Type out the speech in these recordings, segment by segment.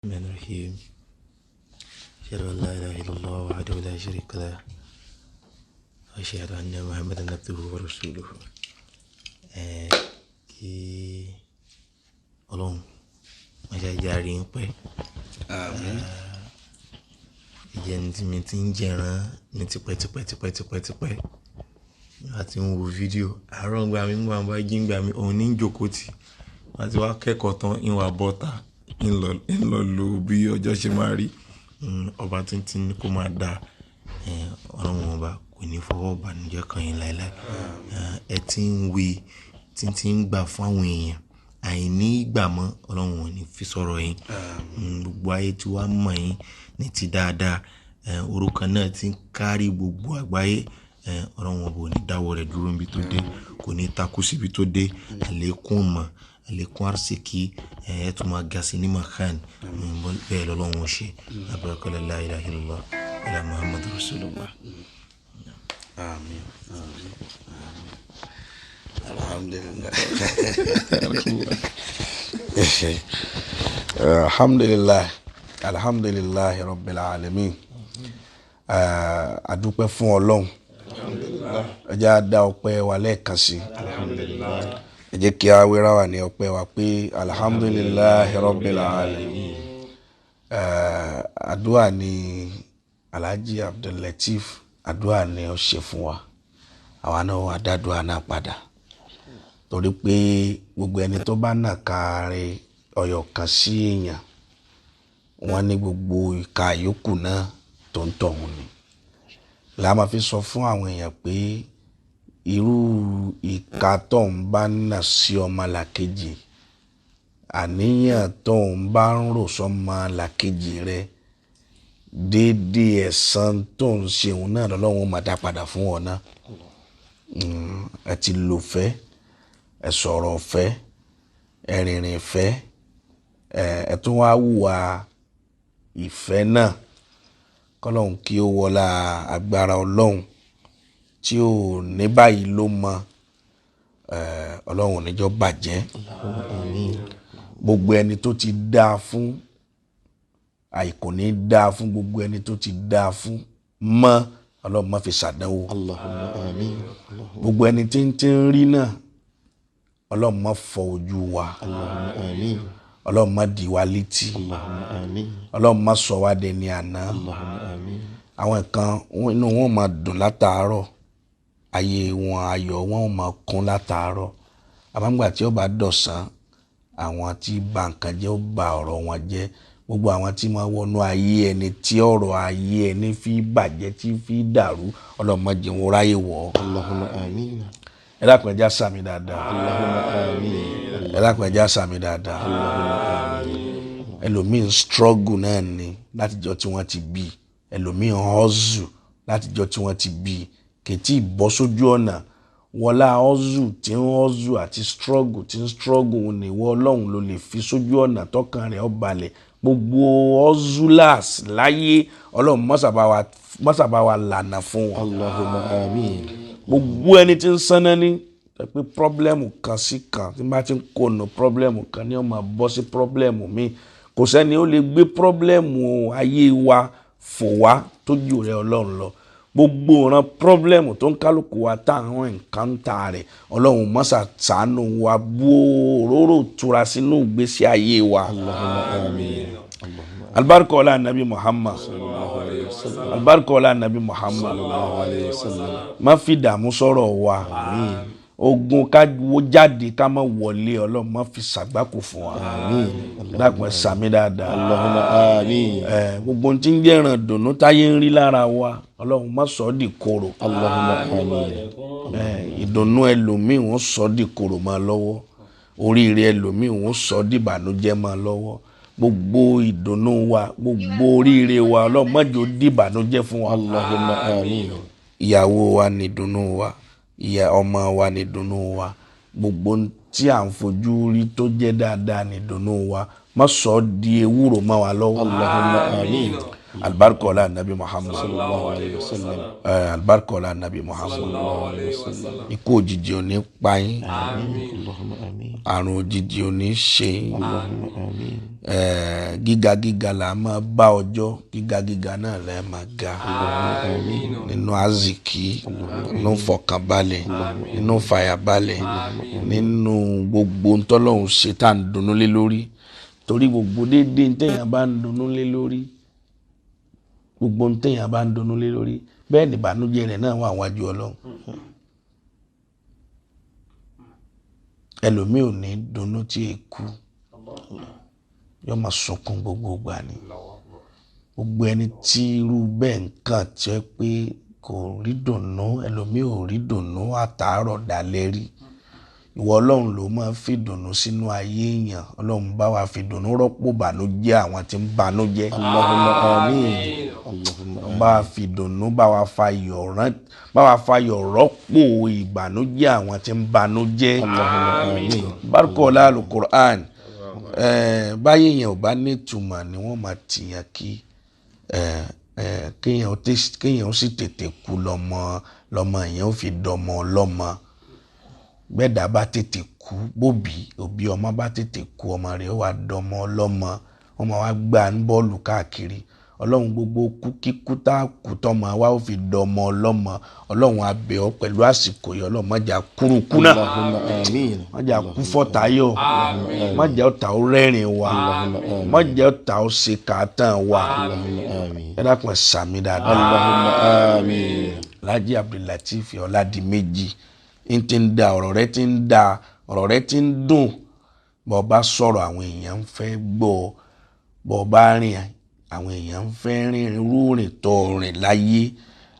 الرحمن الرحيم. أشهد أن لا إله إلا الله وحده لا شريك له، وأشهد أن محمدا عبده ورسوله. Kí Ọlọ́run má ṣe jẹ́ a rí yín pẹ́. Àmín. Ìjẹ́ ẹni tí mi ti ń jẹran ní tipẹ́ tipẹ́ tipẹ́ tipẹ́ tipẹ́. A ti ń wo fídíò, àárọ̀ ń gba mi, ń gba mi, jí ń gba mi, òun ní ń jókòó tì. A ti wá kẹ́kọ̀ọ́ tán, ń wá bọ́ta, ń lọ lo bí ọjọ́ ṣe máa rí. Ọba tuntun ní kó máa da, Ọlọ́run ọba kò ní fọwọ́ bànújẹ́ kan yín láéláé. Ẹ ti ń wí, tí ń ti ń gbà fún àwọn èèyàn, àìní ìgbà mọ́, Ọlọ́run ò ní fi sọ̀rọ̀ yín. Gbogbo ayé tí wàá mọ̀ yín ní ti dáadáa. Orúkọ náà ti ń kárí gbogbo àgbáyé. Ọlọ́run ọba ò ní dáwọ́ rẹ̀ dúró níbi tó dé, kò ní takú síbi tó dé. Àlékún mọ̀, àlékún arsiki, ẹ tún máa ga sí ní makan. Bẹ́ẹ̀ lọ́lọ́run ó ṣe. Abarakala la ilaha illallah, ala Muhammadu Rasulullah. Àmín. Àmín. Àmín. Alhamdulillah. Alhamdulillah. Alhamdulillah Rabbil Alamin. A dúpẹ́ fún Ọlọ́run. Ẹ jẹ́ á dá ọpẹ́ wa lẹ́ẹ̀kan sí. Ẹ jẹ́ kí a wéra wà ní ọpẹ́ wa pé Alhamdulillah Rabbil Alamin. Àdúà ni Alhaji Abdul Lateef, àdúà ni ó ṣe fún wa. Àwa náà wá dádúà náà padà. Torí pé gbogbo ẹni tó bá nàka rẹ̀ ọ̀yọ̀ kan sí èèyàn, wọ́n ní gbogbo ìka yòókù náà tó ń tọ̀hún ni. La máa fi sọ fún àwọn èèyàn pé irú ìka tó ń bá nà sí ọmọ làkejì, àníyàn tó ń bá ń rò sọ́mọ làkejì rẹ, déédéé ẹ̀san tó ń ṣe òun náà lọ́lọ́run ó máa dá padà fún ọ náà. Ẹ ti lò fẹ́, ẹ sọ̀rọ̀ fẹ́, ẹ rìnrìn fẹ́, ẹ tún wá hùwà ìfẹ́ náà. Kọ́lọ́hun kí ó wọlá agbára Ọlọ́run tí ò ní báyìí ló mọ, Ọlọ́run ò ní jọ bàjẹ́. Gbogbo ẹni tó ti dáa fún, àìkò ní dáa fún gbogbo ẹni tó ti dáa fún mọ́, Ọlọ́run má fi ṣàdánwò. Allahumma àmín. Gbogbo ẹni tí ń tí ń rí náà, Ọlọ́run má fọ ojú wa. Allahumma àmín. Ọlọ́run má di wa létí. Allahumma àmín. Ọlọ́run má sọ wá dẹni àná. Allahumma àmín. Àwọn kan inú wọn máa dùn látàárọ̀, ayé wọn ayọ̀ wọn máa kún látàárọ̀. Àmọ́ nígbà tí ó bá dọ̀sán, àwọn tí bà nǹkan jẹ́ ó ba ọ̀rọ̀ wọn jẹ́. Gbogbo àwọn tí máa wọnú ayé ẹni tí ọ̀rọ̀ ayé ẹni fi bàjẹ́ tí fi dàrú, Ọlọ́run má jẹ́ wọn ráyè wọ̀. Allahumma àmín. Ẹ dákun ẹ jẹ́ á ṣàmì dáadáa. Allahumma àmín. Ẹ dákun ẹ jẹ́ á ṣàmì dáadáa. Allahumma àmín. Ẹlòmíì ń struggle náà ni látijọ́ tí wọ́n ti bí. Ẹlòmíì ń hustle látijọ́ tí wọ́n ti bí. Kì í tí ì bọ́ sójú ọ̀nà. Wọlá hustle tí ń hustle àti struggle tí ń struggle ni ìwọ Ọlọ́run ló lè fi sójú ọ̀nà tọkàn rẹ̀ ó balẹ̀. Gbogbo hustlers láyé, Ọlọ́run má ṣà bá wa lànà fún wọn. Allahumma àmín. Gbogbo ẹni tí ń sáná ní pé problem kan sí kan tí bá ti ń kónu problem kan ní ó máa bọ́ sí problem mi. Kò sẹ́ni ó lè gbé problem ayé wa fò wá tó jù rẹ Ọlọ́run lọ. Gbogbo ìran problem tó ń kálukú wa táwọn encounter rẹ̀, Ọlọ́run má ṣà ṣàánú wa bú òróró tura sínú ìgbésí ayé wa. Allahumma àmín. Allahumma Alibarika ọlá Nabi Muhammad. sallallahu alayhi wa sallam. Alibarika ọlá Nabi Muhammad. Sallallahu alayhi wa sallam. Má fi dààmú sọ̀rọ̀ wa. Àmín. Ogun ká wo jáde ká má wọlé, Ọlọ́run má fi ṣàgbákò fún wa. Àmín. Dákun ẹ ṣàmì dáadáa. Allahumma àmín. Gbogbo ohun tí ń jẹ́ ìràn dùnú táyé ń rí lára wa, Ọlọ́run má sọ ọ́ di korò. Allahumma àmín. Ìdùnnú ẹlòmíì wọ́n sọ ọ́ di korò máa lọ́wọ́. Oríire ẹlòmíì wọ́n sọ ọ́ di ìbànújẹ́ máa lọ́wọ́. Gbogbo ìdùnnú wa, gbogbo oríire wa, Ọlọ́run má jẹ́ ó di ìbànújẹ́ fún wa. Allahumma àmín. Ìyàwó wa ni ìdùnnú wa, ìyá ọmọ wa ni ìdùnnú wa. Gbogbo ohun tí à ń fojú rí tó jẹ́ dáadáa ni ìdùnnú wa. Má sọ ọ́ di ewúro mọ́ wa lọ́wọ́. Allahumma àmín. Alibarika ọlá anabi Muhammad. Sallallahu alayhi wa sallam. Alibarika ọlá anabi Muhammad. Sallallahu alayhi wa sallam. Ikú òjijì ò ní pa yín. Àmín. Allahumma àmín. Àrùn òjijì ò ní ṣe yín. Allahumma àmín. Gíga gíga là á máa bá ọjọ́, gíga gíga náà lẹ́ máa ga. Àmín. Nínú aziki, nínú fọkànbalẹ̀, nínú fàyàbalẹ̀, nínú gbogbo ntọ́lọ́hún ṣe tá à ń dunnú lé lórí. Torí gbogbo déédéé ntẹ̀yàn bá ń dunnú lé lórí, gbogbo ntẹ̀yàn bá ń dunnú lé lórí, bẹ́ẹ̀ ni ìbànújẹ́ rẹ̀ náà wà wájú Ọlọ́run. Ẹlòmíì ò ní dunnú tí e kú, yóò máa sunkún gbogbo ìgbà ni. Gbogbo ẹni tí irú bẹ́ẹ̀ nǹkan tí ó pé kò rí dùnnú, ẹlòmíì ò rí dùnnú àtàárọ̀ dalẹ́ rí. Ìwọ Ọlọ́run ló máa fi dùnnú sínú ayé èèyàn. Ọlọ́run bá wa fi dùnnú rọ́pò bànújẹ́ àwọn tí ń bànújẹ́. Allahumma àmín. Allahumma àmín. Bá wa fi dùnnú, bá wa fa yọ̀rán, bá wa fa yọ̀ rọ́pò ìbànújẹ́ àwọn tí ń bànújẹ́. Allahumma àmín. Barikola alukur'an. Báyé yẹn ò bá nítumọ̀ ni wọ́n máa tìyàn kí kéèyàn ó sì tètè kú lọ́mọ, lọ́mọ yẹn ó fi dọmọ lọ́mọ. Bẹ́ẹ̀dá bá tètè kú, bóbi òbí ọmọ bá tètè kú, ọmọ rẹ̀ ó wà dọmọ lọ́mọ, wọ́n máa wá gbà ń bọ́ọ̀lù káàkiri. Ọlọ́run gbogbo kú kíkú tá a kú tọmọ wa ó fi dọmọ lọ́mọ. Ọlọ́run á bẹ̀ ọ́ pẹ̀lú àsìkò yìí. Ọlọ́run má jà kúrúkú náà. Allahumma àmín. Má jà kú fọ́tayọ̀. Má jà ọ̀tá ó rẹ́rìn wa. Má jà ọ̀tá ó ṣe kàtàn wa. Allahumma àmín. Ẹ dákun ẹ sàmì dáadáa. Allahumma àmín. Alhaji Abdulateef Ọládìméjì ń ti ń da ọ̀rọ̀ rẹ ti ń da ọ̀rọ̀ rẹ ti ń dùn. Bọ́ bá sọ̀rọ̀ àwọn èèyàn ń fẹ́ gbọ́, bọ́ bá rìn àwọn èèyàn ń fẹ́ rìn irú rìn tó rìn láyé.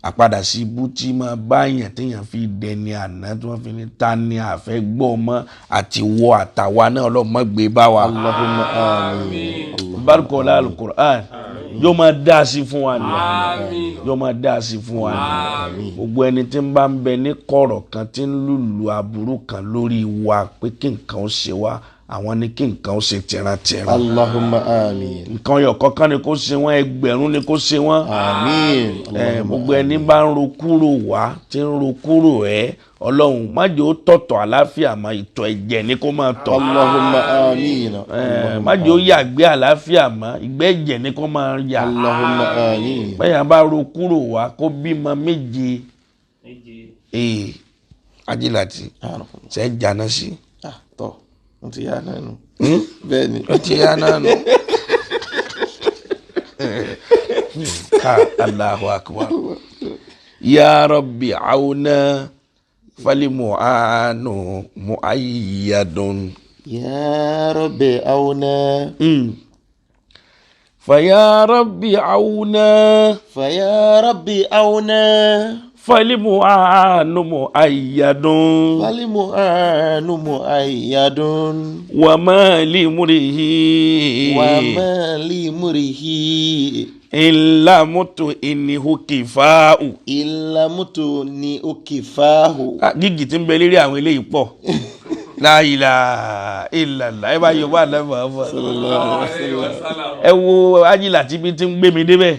Àpadà sí ibú tí máa bá èèyàn téèyàn fi dẹni àná tí wọ́n fi ní ta ni àfẹ́ gbọ́ mọ́ àti wọ àtàwa náà Ọlọ́run má gbé bá wa. Allahumma àmín. Barikola alukur'an yóò máa dá sí fún wa ni. Àmín. Yóò máa dá sí fún wa ni. Gbogbo ẹni tí ń bá ń bẹ ní kọ̀rọ̀ kan tí ń lùlù aburú kan lórí wa pé kí nǹkan ó ṣe wá, àwọn ni kí nǹkan ó ṣe tìrantìran. Allahumma àmín. Nǹkan ọyọ̀ kọ̀ọ̀kan ni kó ṣe wọ́n, ẹgbẹ̀rún ni kó ṣe wọ́n. Àmín. Gbogbo ẹni bá ń ro kúrò wá tí ń ro kúrò ẹ, Ọlọ́run má jẹ́ ó tọ̀tọ̀ àlàáfíà mọ́, ìtọ̀ ẹ̀jẹ̀ ni kó máa tọ̀. Allahumma àmín. Má jẹ́ ó yàgbé àlàáfíà mọ́, ìgbẹ́ ẹ̀jẹ̀ ni kó máa yà. Allahumma àmín. Bẹ́ẹ̀ bá ro kúrò wá kó bímọ méje. Ajílàtì ṣe é jáná sí. Tọ́ n ti yá náà nù. Bẹ́ẹ̀ ni. Ó ti yá náà nù. Allahu akbar. Ya Rabbi auna falimu anu muayyadun. Ya Rabbi auna. Faya Rabbi auna. Faya Rabbi auna. Falimu anu muayyadun. Falimu anu muayyadun. Wa ma li murihi. Wa ma li murihi. Illa mutu innihu kifa'u. Illa mutu ni ukifahu. Gígì tí ń bẹ lérí àwọn eléyìí pọ̀. La ilaha illallah. Ẹ bá yọ bá lẹ́mọ̀ ọmọ. Ẹ wo Ajílà tí bí ti ń gbé mi débẹ̀.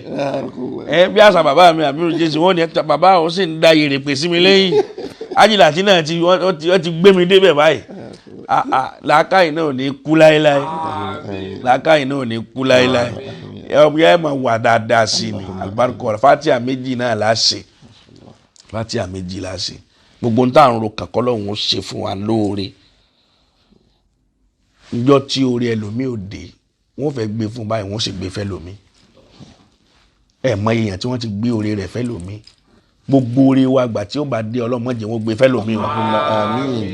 Ẹ bí àṣà bàbá mi àbí Jésù wọ́n ní bàbá òun sì ń da yèrèpè sí mi lẹ́yìn. Ajílà tí náà ti wọ́n ti gbé mi débẹ̀ báyìí. Làákàyè náà ò ní kú láéláé. Làákàyè náà ò ní kú láéláé. Ẹ máa wà dáadáa sí ni. Àlùbáríkọ Fátíà méjì náà là á ṣe. Fátíà méjì là á ṣe. Gbogbo ń tà ń ro kàkọ́ lọ́hùn ó ṣe fún wa lóore. Njọ́ tí orí ẹlòmíì ò dé, wọ́n fẹ́ gbé fún báyìí, wọ́n sì gbé fẹ́ lòmíì. Ẹ mọ èèyàn tí wọ́n ti gbé orí rẹ̀ fẹ́ lòmíì. Gbogbo orí wa gbà tí ó bá dé, Ọlọ́run má jẹ́ wọ́n gbé fẹ́ lòmíì o.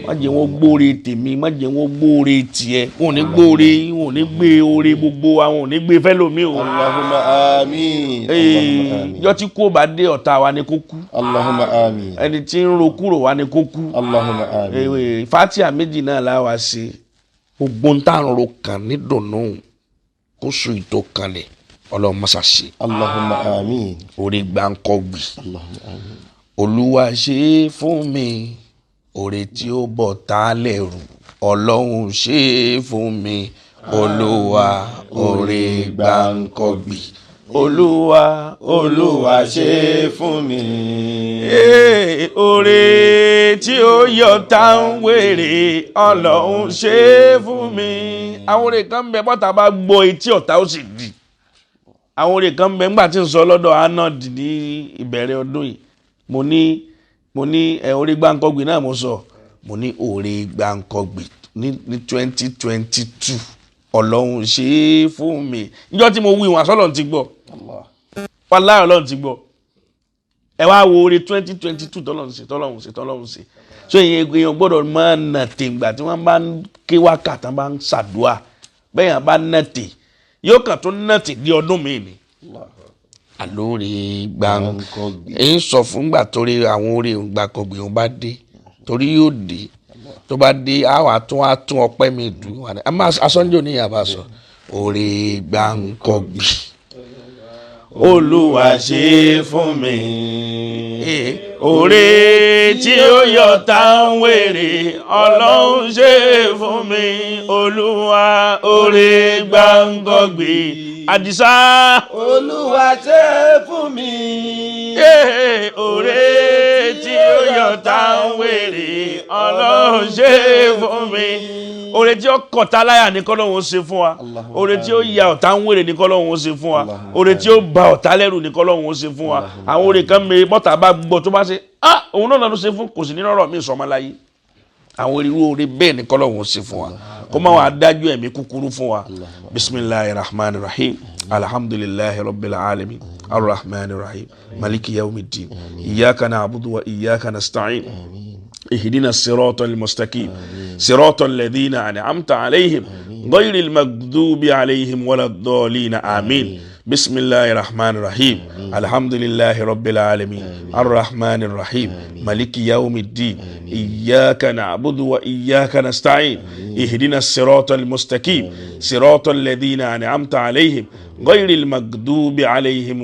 Má jẹ́ wọ́n gbóore tèmi, má jẹ́ wọ́n gbóore tiẹ̀. Wọn ò ní gbóore, wọn ò ní gbé oore gbogbo wa, wọn ò ní gbé fẹ́ lòmíì o. Allahumma àmín. Njọ́ tí kú ó bá dé, ọ̀tá wa ni kó kú. Allahumma àmín. Ẹni tí ń ro kúrò wa ni kó kú. Allahumma àmín. Fátíà méjì náà la wá ṣe. Gbogbo ń tà ń ro kàn ní dùnnú kó sùn ìtò kanlẹ̀, Ọlọ́run mọ́sá ṣe. Allahumma àmín. Orí gbáǹkọ́ gbì. Allahumma àmín. Olúwa ṣe é fún mi, oore tí ó bọ̀ tá lẹ́rù. Ọlọ́run ṣe é fún mi, Olúwa oore gbáǹkọ́ gbì. Olúwa, Olúwa ṣe fún mi. Ee, oore tí ó yọ tá ń wèrè, Ọlọ́run ṣe fún mi. Àwọn oore kan ń bẹ, bọ́tà bá gbọ́, etí ọ̀tá ó sì di. Àwọn oore kan ń bẹ, ńgbà tí ń sọ lọ́dọ̀ Arnold ní ìbẹ̀rẹ̀ ọdún yìí, mo ní ẹ oore gbáǹkọ́gbì náà. Mo sọ, mo ní oore gbáǹkọ́gbì ní 2022, Ọlọ́run ṣe é fún mi. Níjọ́ tí mo wí wọn, àsọ́lọ́run ti gbọ́. Wàláhì, Ọlọ́run ti gbọ́. Ẹ wá wo oore 2022 tọ́lọ́run ṣe, tọ́lọ́run ṣe, tọ́lọ́run ṣe. So ìyẹn, èèyàn gbọ́dọ̀ máa nà tèǹgbà tí wọ́n bá ń ké wákàtí, bá ń ṣàdúà bẹ́ẹ̀, yẹn bá nà tè, yóò kàn tó nà tè di ọdún mi ni. Àlóore Gbáǹkọ́gbì. Ń sọ fúngbà torí àwọn oore gbàǹkọ́gbì òun bá dé, torí yóò dé. Tó bá dé, á wà tún, á tún ọpẹ́ mi dùn. Asọ́njò ní ìyàbá sọ oore gbàǹkọ́gbì. Olúwa ṣe fún mi. Oore tí ó yọ tá ń wèrè, Ọlọ́run ṣe fún mi. Olúwa, oore gbàǹkọ́gbì. Àdìsá. Olúwa ṣe fún mi. Oore tí ó yọ tá ń wèrè, Ọlọ́run ṣe fún mi. Oore tí ó kọ̀tá láyà ní kọ́lọ́hún ó ṣe fún wa. Oore tí ó ya ọ̀tá ń wèrè ní kọ́lọ́hún ó ṣe fún wa. Oore tí ó ba ọ̀tá lẹ́rù ní kọ́lọ́hún ó ṣe fún wa. Àwọn oore kan mèrè, bọ́tà bá gbọ́, tó bá ṣe, ah, òun náà ló ṣe fún, kò sì ní rọ̀rọ̀ mí sọmọ láyé. Àwọn irú oore bẹ́ẹ̀ ní kọ́lọ́hún ó ṣe fún wa, kó má wàá dájú ẹ̀mí kúkúrú fún wa. Bisimilahi rahman rahim. Alhamdulilahi rabbil alamin, arrahman rahim, maliki yawmiddin, iyyaka na'budu wa iyyaka nasta'in, اهدنا الصراط المستقيم، صراط الذين أنعمت عليهم، غير المغضوب عليهم ولا الضالين، آمين. بسم الله الرحمن الرحيم. الحمد لله رب العالمين، الرحمن الرحيم، مالك يوم الدين، إياك نعبد وإياك نستعين، اهدنا الصراط المستقيم، صراط الذين أنعمت عليهم، غير المغضوب عليهم.